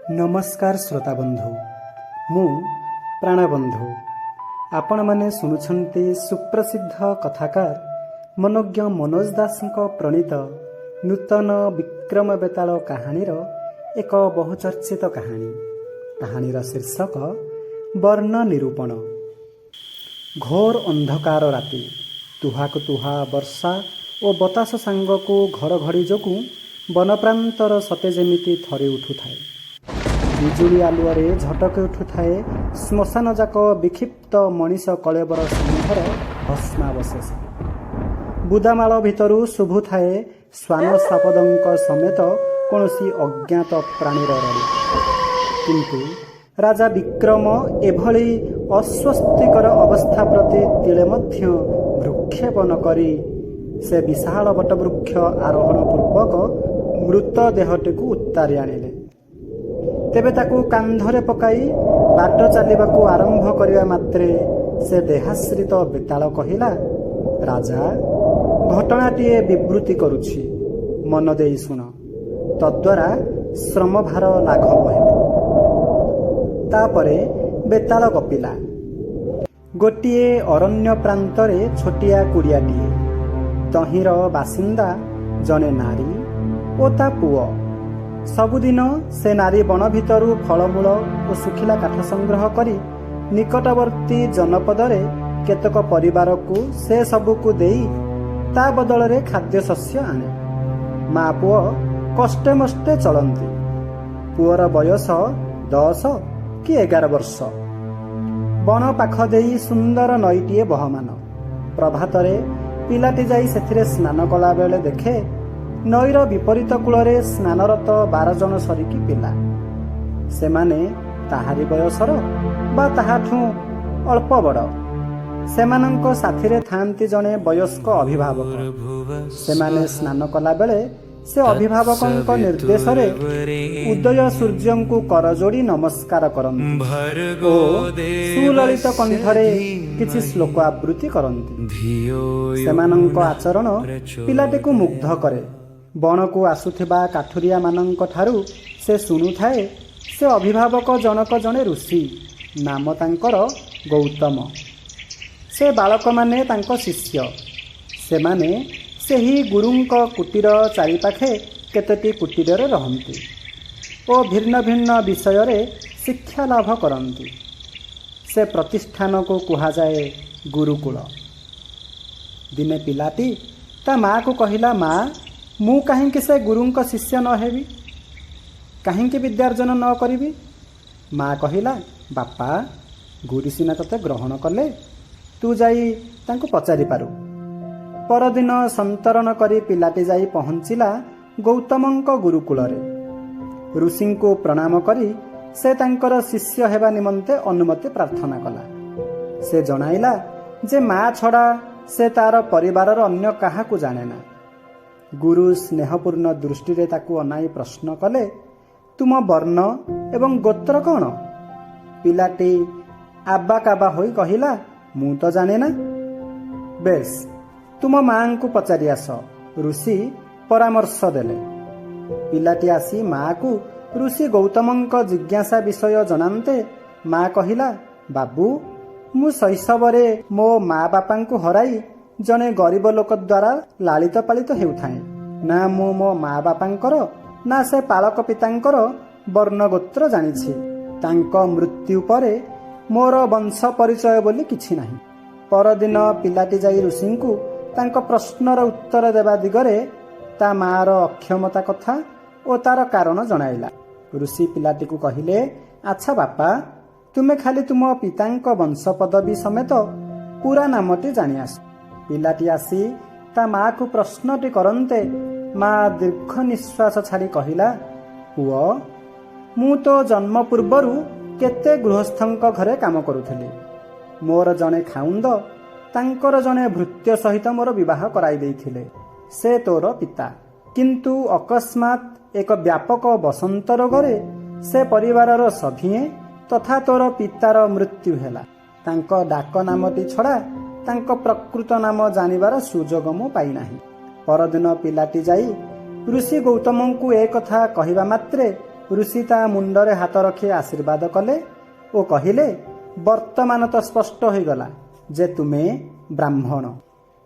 ନମସ୍କାର ଶ୍ରୋତାବନ୍ଧୁ, ମୁଁ ପ୍ରାଣବନ୍ଧୁ। ଆପଣମାନେ ଶୁଣୁଛନ୍ତି ସୁପ୍ରସିଦ୍ଧ କଥାକାର ମନୋଜ୍ଞ ମନୋଜ ଦାସଙ୍କ ପ୍ରଣୀତ ନୂତନ ବିକ୍ରମ ବେତାଳ କାହାଣୀର ଏକ ବହୁଚର୍ଚ୍ଚିତ କାହାଣୀ। କାହାଣୀର ଶୀର୍ଷକ ବର୍ଣ୍ଣ ନିରୂପଣ। ଘୋର ଅନ୍ଧକାର ରାତି, ତୁହାକୁ ତୁହା ବର୍ଷା ଓ ବତାସ ସାଙ୍ଗକୁ ଘଡ଼ଘଡ଼ି ଯୋଗୁଁ ବନପ୍ରାନ୍ତର ସତେ ଯେମିତି ଥରି ଉଠୁଥାଏ। ବିଜୁଳି ଆଲୁଅରେ ଝଟକି ଉଠୁଥାଏ ଶ୍ମଶାନଯାକ ବିକ୍ଷିପ୍ତ ମଣିଷ କଳେବର ସମୂହର ଭସ୍ମାବଶେଷ। ବୁଦାମାଳ ଭିତରୁ ଶୁଭୁଥାଏ ଶ୍ୱାନ ଶ୍ୱାପଦଙ୍କ ସମେତ କୌଣସି ଅଜ୍ଞାତ ପ୍ରାଣୀର ରଡ଼ି। କିନ୍ତୁ ରାଜା ବିକ୍ରମ ଏଭଳି ଅସ୍ୱସ୍ତିକର ଅବସ୍ଥା ପ୍ରତି ତିଳେ ମଧ୍ୟ ଭ୍ରୂକ୍ଷେପ ନ କରି ସେ ବିଶାଳ ବଟବୃକ୍ଷ ଆରୋହଣ ପୂର୍ବକ ମୃତ ଦେହଟିକୁ ଉତ୍ତାରି ଆଣିଲେ। ତେବେ ତାକୁ କାନ୍ଧରେ ପକାଇ ବାଟ ଚାଲିବାକୁ ଆରମ୍ଭ କରିବା ମାତ୍ରେ ସେ ଦେହାଶ୍ରିତ ବେତାଳ କହିଲା, ରାଜା, ଘଟଣାଟିଏ ବିବୃତି କରୁଛି, ମନ ଦେଇ ଶୁଣ, ତଦ୍ୱାରା ଶ୍ରମଭାର ଲାଘବ ହେବ। ତାପରେ ବେତାଳ ଗପିଲା। ଗୋଟିଏ ଅରଣ୍ୟ ପ୍ରାନ୍ତରେ ଛୋଟିଆ କୁଡ଼ିଆଟିଏ। ତହିଁର ବାସିନ୍ଦା ଜଣେ ନାରୀ ଓ ତା ପୁଅ। ସବୁଦିନ ସେ ନାରୀ ବଣ ଭିତରୁ ଫଳମୂଳ ଓ ଶୁଖିଲା କାଠ ସଂଗ୍ରହ କରି ନିକଟବର୍ତ୍ତୀ ଜନପଦରେ କେତେକ ପରିବାରକୁ ସେ ସବୁକୁ ଦେଇ ତା ବଦଳରେ ଖାଦ୍ୟଶସ୍ୟ ଆଣେ। ମା ପୁଅ କଷ୍ଟେ ମଷ୍ଟେ ଚଳନ୍ତି। ପୁଅର ବୟସ 10 କି 11 ବର୍ଷ। ବଣ ପାଖ ଦେଇ ସୁନ୍ଦର ନଈଟିଏ ବହମାନ। ପ୍ରଭାତରେ ପିଲାଟି ଯାଇ ସେଥିରେ ସ୍ନାନ କଲାବେଳେ ଦେଖେ, ନଈର ବିପରୀତ କୂଳରେ ସ୍ନାନରତ 12 ଜଣ ସରିକି ପିଲା। ସେମାନେ ତାହାରି ବୟସର ବା ତାହାଠୁଁ ଅଳ୍ପ ବଡ଼। ସେମାନଙ୍କ ସାଥିରେ ଥାଆନ୍ତି ଜଣେ ବୟସ୍କ ଅଭିଭାବକ। ସେମାନେ ସ୍ନାନ କଲାବେଳେ ସେ ଅଭିଭାବକଙ୍କ ନିର୍ଦ୍ଦେଶରେ ଉଦୟ ସୂର୍ଯ୍ୟଙ୍କୁ କରଯୋଡ଼ି ନମସ୍କାର କରନ୍ତି ଓ ସୁଲଳିତ କଣ୍ଠରେ କିଛି ଶ୍ଲୋକ ଆବୃତ୍ତି କରନ୍ତି। ସେମାନଙ୍କ ଆଚରଣ ପିଲାଟିକୁ ମୁଗ୍ଧ କରେ। ବଣକୁ ଆସୁଥିବା କାଠୁରିଆମାନଙ୍କ ଠାରୁ ସେ ଶୁଣୁଥାଏ, ସେ ଅଭିଭାବକ ଜଣକ ଜଣେ ଋଷି, ନାମ ତାଙ୍କର ଗୌତମ। ସେ ବାଳକମାନେ ତାଙ୍କ ଶିଷ୍ୟ। ସେମାନେ ସେହି ଗୁରୁଙ୍କ କୁଟୀର ଚାରିପାଖେ କେତୋଟି କୁଟୀରରେ ରହନ୍ତି ଓ ଭିନ୍ନ ଭିନ୍ନ ବିଷୟରେ ଶିକ୍ଷା ଲାଭ କରନ୍ତି। ସେ ପ୍ରତିଷ୍ଠାନକୁ କୁହାଯାଏ ଗୁରୁକୁଳ। ଦିନେ ପିଲାଟି ତା ମାଆକୁ କହିଲା, ମା, ମୁଁ କାହିଁକି ସେ ଗୁରୁଙ୍କ ଶିଷ୍ୟ ନ ହେବି? କାହିଁକି ବିଦ୍ୟାର୍ଜନ ନ କରିବି? ମା କହିଲା, ବାପା, ଗୁରୁ ସିନା ତୋତେ ଗ୍ରହଣ କଲେ, ତୁ ଯାଇ ତାଙ୍କୁ ପଚାରିପାରୁ। ପରଦିନ ସନ୍ତରଣ କରି ପିଲାଟି ଯାଇ ପହଞ୍ଚିଲା ଗୌତମଙ୍କ ଗୁରୁକୁଳରେ। ଋଷିଙ୍କୁ ପ୍ରଣାମ କରି ସେ ତାଙ୍କର ଶିଷ୍ୟ ହେବା ନିମନ୍ତେ ଅନୁମତି ପ୍ରାର୍ଥନା କଲା। ସେ ଜଣାଇଲା ଯେ ମା ଛଡ଼ା ସେ ତାର ପରିବାରର ଅନ୍ୟ କାହାକୁ ଜାଣେ ନା। ଗୁରୁ ସ୍ନେହପୂର୍ଣ୍ଣ ଦୃଷ୍ଟିରେ ତାକୁ ଅନାଇ ପ୍ରଶ୍ନ କଲେ, ତୁମ ବର୍ଣ୍ଣ ଏବଂ ଗୋତ୍ର କ'ଣ? ପିଲାଟି ଆବା କାବା ହୋଇ କହିଲା, ମୁଁ ତ ଜାଣେ ନା। ବେଶ, ତୁମ ମାଆଙ୍କୁ ପଚାରି ଆସ, ଋଷି ପରାମର୍ଶ ଦେଲେ। ପିଲାଟି ଆସି ମାଆକୁ ଋଷି ଗୌତମଙ୍କ ଜିଜ୍ଞାସା ବିଷୟ ଜଣାନ୍ତେ ମା କହିଲା, ବାବୁ, ମୁଁ ଶୈଶବରେ ମୋ ମା ବାପାଙ୍କୁ ହରାଇ ଜଣେ ଗରିବ ଲୋକ ଦ୍ୱାରା ଲାଳିତ ପାଳିତ ହେଉଥାଏ। ନା ମୁଁ ମୋ ମା ବାପାଙ୍କର ନା ସେ ପାଳକ ପିତାଙ୍କର ବର୍ଣ୍ଣଗୋତ୍ର ଜାଣିଛି। ତାଙ୍କ ମୃତ୍ୟୁ ପରେ ମୋର ବଂଶ ପରିଚୟ ବୋଲି କିଛି ନାହିଁ। ପରଦିନ ପିଲାଟି ଯାଇ ଋଷିଙ୍କୁ ତାଙ୍କ ପ୍ରଶ୍ନର ଉତ୍ତର ଦେବା ଦିଗରେ ତା ମାଆର ଅକ୍ଷମତା କଥା ଓ ତାର କାରଣ ଜଣାଇଲା। ଋଷି ପିଲାଟିକୁ କହିଲେ, ଆଚ୍ଛା ବାପା, ତୁମେ ଖାଲି ତୁମ ପିତାଙ୍କ ବଂଶ ପଦବୀ ସମେତ ପୁରା ନାମଟି ଜାଣି ଆସ। ପିଲାଟି ଆସି ତା ମାଆକୁ ପ୍ରଶ୍ନଟି କରନ୍ତେ ମା ଦୀର୍ଘ ନିଶ୍ୱାସ ଛାଡ଼ି କହିଲା, ପୁଅ, ମୁଁ ତୋ ଜନ୍ମ ପୂର୍ବରୁ କେତେ ଗୃହସ୍ଥଙ୍କ ଘରେ କାମ କରୁଥିଲି। ମୋର ଜଣେ ଖାଉନ୍ଦ ତାଙ୍କର ଜଣେ ଭୃତ୍ୟ ସହିତ ମୋର ବିବାହ କରାଇ ଦେଇଥିଲେ। ସେ ତୋର ପିତା। କିନ୍ତୁ ଅକସ୍ମାତ୍ ଏକ ବ୍ୟାପକ ବସନ୍ତ ରୋଗରେ ସେ ପରିବାରର ସଭିଏଁ ତଥା ତୋର ପିତାର ମୃତ୍ୟୁ ହେଲା। ତାଙ୍କ ଡାକ ନାମଟି ଛଡ଼ା ତାଙ୍କ ପ୍ରକୃତ ନାମ ଜାଣିବାର ସୁଯୋଗ ମୁଁ ପାଇନାହିଁ। ପରଦିନ ପିଲାଟି ଯାଇ ଋଷି ଗୌତମଙ୍କୁ ଏ କଥା କହିବା ମାତ୍ରେ ଋଷି ତା ମୁଣ୍ଡରେ ହାତ ରଖି ଆଶୀର୍ବାଦ କଲେ ଓ କହିଲେ, ବର୍ତ୍ତମାନ ତ ସ୍ପଷ୍ଟ ହୋଇଗଲା ଯେ ତୁମେ ବ୍ରାହ୍ମଣ।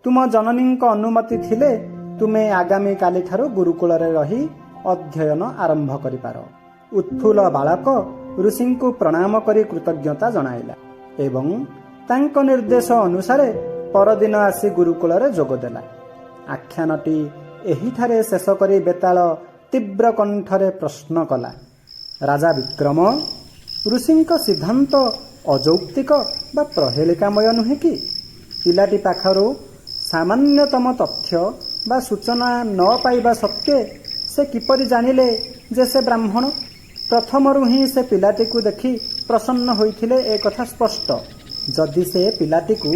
ତୁମ ଜନନୀଙ୍କ ଅନୁମତି ଥିଲେ ତୁମେ ଆଗାମୀ କାଲିଠାରୁ ଗୁରୁକୁଳରେ ରହି ଅଧ୍ୟୟନ ଆରମ୍ଭ କରିପାର। ଉତ୍ଫୁଲ୍ଲ ବାଳକ ଋଷିଙ୍କୁ ପ୍ରଣାମ କରି କୃତଜ୍ଞତା ଜଣାଇଲା ଏବଂ ତାଙ୍କ ନିର୍ଦ୍ଦେଶ ଅନୁସାରେ ପରଦିନ ଆସି ଗୁରୁକୁଳରେ ଯୋଗ ଦେଲା। ଆଖ୍ୟାନଟି ଏହିଠାରେ ଶେଷ କରି ବେତାଳ ତୀବ୍ର କଣ୍ଠରେ ପ୍ରଶ୍ନ କଲା, ରାଜା ବିକ୍ରମ, ଋଷିଙ୍କ ସିଦ୍ଧାନ୍ତ ଅଯୌକ୍ତିକ ବା ପ୍ରହେଳିକାମୟ ନୁହେଁ କି? ପିଲାଟି ପାଖରୁ ସାମାନ୍ୟତମ ତଥ୍ୟ ବା ସୂଚନା ନ ପାଇବା ସତ୍ତ୍ୱେ ସେ କିପରି ଜାଣିଲେ ଯେ ସେ ବ୍ରାହ୍ମଣ? ପ୍ରଥମରୁ ହିଁ ସେ ପିଲାଟିକୁ ଦେଖି ପ୍ରସନ୍ନ ହୋଇଥିଲେ, ଏ କଥା ସ୍ପଷ୍ଟ। ଯଦି ସେ ପିଲାଟିକୁ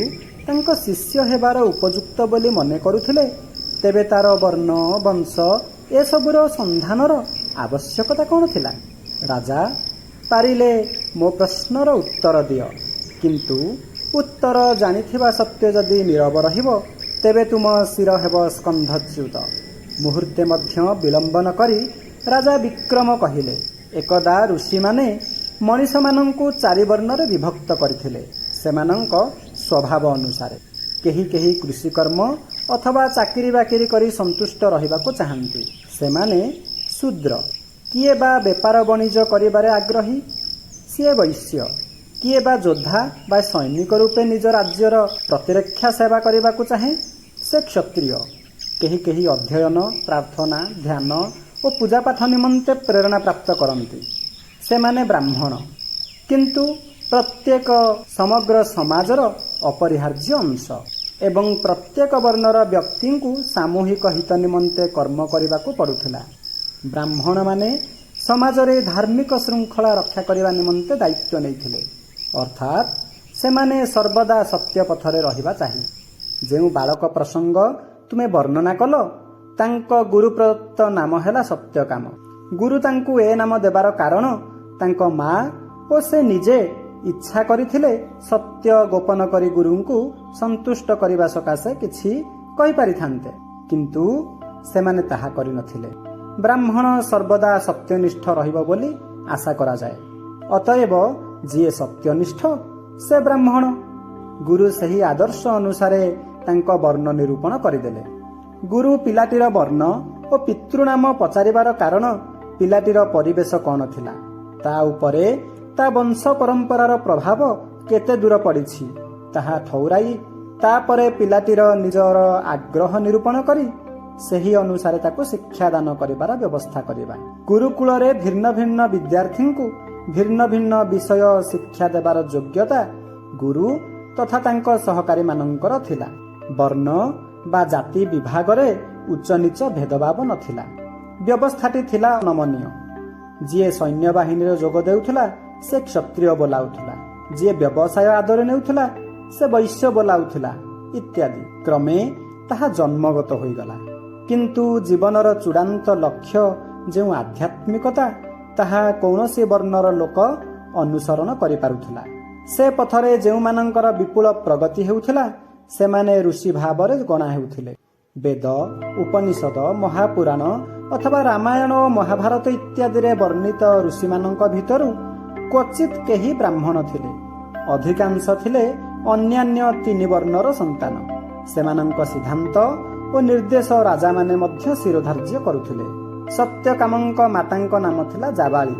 ତାଙ୍କ ଶିଷ୍ୟ ହେବାର ଉପଯୁକ୍ତ ବୋଲି ମନେ କରୁଥିଲେ, ତେବେ ତାର ବର୍ଣ୍ଣ, ବଂଶ ଏସବୁର ସନ୍ଧାନର ଆବଶ୍ୟକତା କ'ଣ ଥିଲା? ରାଜା, ପାରିଲେ ମୋ ପ୍ରଶ୍ନର ଉତ୍ତର ଦିଅ। କିନ୍ତୁ ଉତ୍ତର ଜାଣିଥିବା ସତ୍ତ୍ୱେ ଯଦି ନୀରବ ରହିବ, ତେବେ ତୁମ ଶିର ହେବ ସ୍କନ୍ଧଚ୍ୟୁତ। ମୁହୂର୍ତ୍ତେ ମଧ୍ୟ ବିଳମ୍ବ ନ କରି ରାଜା ବିକ୍ରମ କହିଲେ, ଏକଦା ଋଷିମାନେ ମଣିଷମାନଙ୍କୁ ଚାରି ବର୍ଣ୍ଣରେ ବିଭକ୍ତ କରିଥିଲେ ସେମାନଙ୍କ ସ୍ୱଭାବ ଅନୁସାରେ। କେହି କେହି କୃଷିକର୍ମ ଅଥବା ଚାକିରି ବାକିରି କରି ସନ୍ତୁଷ୍ଟ ରହିବାକୁ ଚାହାନ୍ତି, ସେମାନେ ଶୂଦ୍ର। କିଏ ବା ବେପାର ବଣିଜ କରିବାରେ ଆଗ୍ରହୀ, ସିଏ ବୈଶ୍ୟ। କିଏ ବା ଯୋଦ୍ଧା ବା ସୈନିକ ରୂପେ ନିଜ ରାଜ୍ୟର ପ୍ରତିରକ୍ଷା ସେବା କରିବାକୁ ଚାହେଁ, ସେ କ୍ଷତ୍ରିୟ। କେହି କେହି ଅଧ୍ୟୟନ, ପ୍ରାର୍ଥନା, ଧ୍ୟାନ ଓ ପୂଜାପାଠ ନିମନ୍ତେ ପ୍ରେରଣା ପ୍ରାପ୍ତ କରନ୍ତି, ସେମାନେ ବ୍ରାହ୍ମଣ। କିନ୍ତୁ ପ୍ରତ୍ୟେକ ସମଗ୍ର ସମାଜର ଅପରିହାର୍ଯ୍ୟ ଅଂଶ ଏବଂ ପ୍ରତ୍ୟେକ ବର୍ଣ୍ଣର ବ୍ୟକ୍ତିଙ୍କୁ ସାମୂହିକ ହିତ ନିମନ୍ତେ କର୍ମ କରିବାକୁ ପଡୁଥିଲା। ବ୍ରାହ୍ମଣମାନେ ସମାଜରେ ଧାର୍ମିକ ଶୃଙ୍ଖଳା ରକ୍ଷା କରିବା ନିମନ୍ତେ ଦାୟିତ୍ୱ ନେଇଥିଲେ, ଅର୍ଥାତ୍ ସେମାନେ ସର୍ବଦା ସତ୍ୟ ପଥରେ ରହିବା ଚାହିଁ। ଯେଉଁ ବାଳକ ପ୍ରସଙ୍ଗ ତୁମେ ବର୍ଣ୍ଣନା କଲ, ତାଙ୍କ ଗୁରୁ ପ୍ରଦତ୍ତ ନାମ ହେଲା ସତ୍ୟକାମ। ଗୁରୁ ତାଙ୍କୁ ଏ ନାମ ଦେବାର କାରଣ, ତାଙ୍କ ମା ଓ ସେ ନିଜେ ଇଚ୍ଛା କରିଥିଲେ ସତ୍ୟ ଗୋପନ କରି ଗୁରୁଙ୍କୁ ସନ୍ତୁଷ୍ଟ କରିବା ସକାଶେ କିଛି କହିପାରିଥାନ୍ତେ, କିନ୍ତୁ ସେମାନେ ତାହା କରିନଥିଲେ। ବ୍ରାହ୍ମଣ ସର୍ବଦା ସତ୍ୟନିଷ୍ଠ ରହିବ ବୋଲି ଆଶା କରାଯାଏ। ଅତଏବ ଯିଏ ସତ୍ୟନିଷ୍ଠ, ସେ ବ୍ରାହ୍ମଣ। ଗୁରୁ ସେହି ଆଦର୍ଶ ଅନୁସାରେ ତାଙ୍କ ବର୍ଣ୍ଣ ନିରୂପଣ କରିଦେଲେ। ଗୁରୁ ପିଲାଟିର ବର୍ଣ୍ଣ ଓ ପିତୃନାମ ପଚାରିବାର କାରଣ, ପିଲାଟିର ପରିବେଶ କ'ଣ ଥିଲା, ତା ଉପରେ ତା ବଂଶ ପରମ୍ପରାର ପ୍ରଭାବ କେତେ ଦୂର ପଡ଼ିଛି, ତାହା ଠଉରାଇ ତାପରେ ପିଲାଟିର ନିଜର ଆଗ୍ରହ ନିରୂପଣ କରି ସେହି ଅନୁସାରେ ତାକୁ ଶିକ୍ଷାଦାନ କରିବାର ବ୍ୟବସ୍ଥା କରିବା। ଗୁରୁକୁଳରେ ଭିନ୍ନ ଭିନ୍ନ ବିଦ୍ୟାର୍ଥୀଙ୍କୁ ଭିନ୍ନ ଭିନ୍ନ ବିଷୟ ଶିକ୍ଷା ଦେବାର ଯୋଗ୍ୟତା ଗୁରୁ ତଥା ତାଙ୍କ ସହକାରୀମାନଙ୍କର ଥିଲା। ବର୍ଣ୍ଣ ବା ଜାତି ବିଭାଗରେ ଉଚ୍ଚ ନୀଚ ଭେଦଭାବ ନଥିଲା। ବ୍ୟବସ୍ଥାଟି ଥିଲା ନମନୀୟ। ଯିଏ ସୈନ୍ୟବାହିନୀରେ ଯୋଗ ଦେଉଥିଲା, ସେ କ୍ଷତ୍ରିୟ ବୋଲାଉଥିଲା। ଯିଏ ବ୍ୟବସାୟ ଆଦରି ନେଉଥିଲା, ସେ ବୈଶ୍ୟ ବୋଲାଉଥିଲା ଇତ୍ୟାଦି। କ୍ରମେ ତାହା ଜନ୍ମଗତ ହୋଇଗଲା। କିନ୍ତୁ ଜୀବନର ଚୂଡ଼ାନ୍ତ ଲକ୍ଷ୍ୟ ଯେଉଁ ଆଧ୍ୟାତ୍ମିକତା, ତାହା କୌଣସି ବର୍ଣ୍ଣର ଲୋକ ଅନୁସରଣ କରିପାରୁଥିଲା। ସେ ପଥରେ ଯେଉଁମାନଙ୍କର ବିପୁଳ ପ୍ରଗତି ହେଉଥିଲା, ସେମାନେ ଋଷି ଭାବରେ ଗଣା ହେଉଥିଲେ। ବେଦ, ଉପନିଷଦ, ମହାପୁରାଣ ଅଥବା ରାମାୟଣ ଓ ମହାଭାରତ ଇତ୍ୟାଦିରେ ବର୍ଣ୍ଣିତ ଋଷିମାନଙ୍କ ଭିତରୁ କ୍ୱଚିତ୍ କେହି ବ୍ରାହ୍ମଣ ଥିଲେ। ଅଧିକାଂଶ ଥିଲେ ଅନ୍ୟାନ୍ୟ ତିନି ବର୍ଣ୍ଣର ସନ୍ତାନ। ସେମାନଙ୍କ ସିଦ୍ଧାନ୍ତ ଓ ନିର୍ଦ୍ଦେଶ ରାଜାମାନେ ମଧ୍ୟ ଶିରୋଧାର୍ଯ୍ୟ କରୁଥିଲେ। ସତ୍ୟକାମଙ୍କ ମାତାଙ୍କ ନାମ ଥିଲା ଜାବାଳି।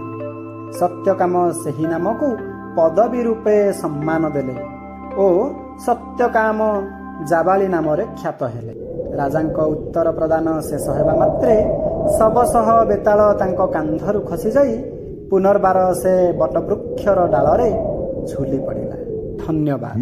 ସତ୍ୟକାମ ସେହି ନାମକୁ ପଦବୀ ରୂପେ ସମ୍ମାନ ଦେଲେ ଓ ସତ୍ୟକାମ ଜାବାଳି ନାମରେ ଖ୍ୟାତ ହେଲେ। ରାଜାଙ୍କ ଉତ୍ତର ପ୍ରଦାନ ଶେଷ ହେବା ମାତ୍ରେ ଶବ ସହ ବେତାଳ ତାଙ୍କ କାନ୍ଧରୁ ଖସିଯାଇ ପୁନର୍ବାର ସେ ବଟବୃକ୍ଷର ଡାଳରେ ଝୁଲି ପଡ଼ିଲା। ଧନ୍ୟବାଦ।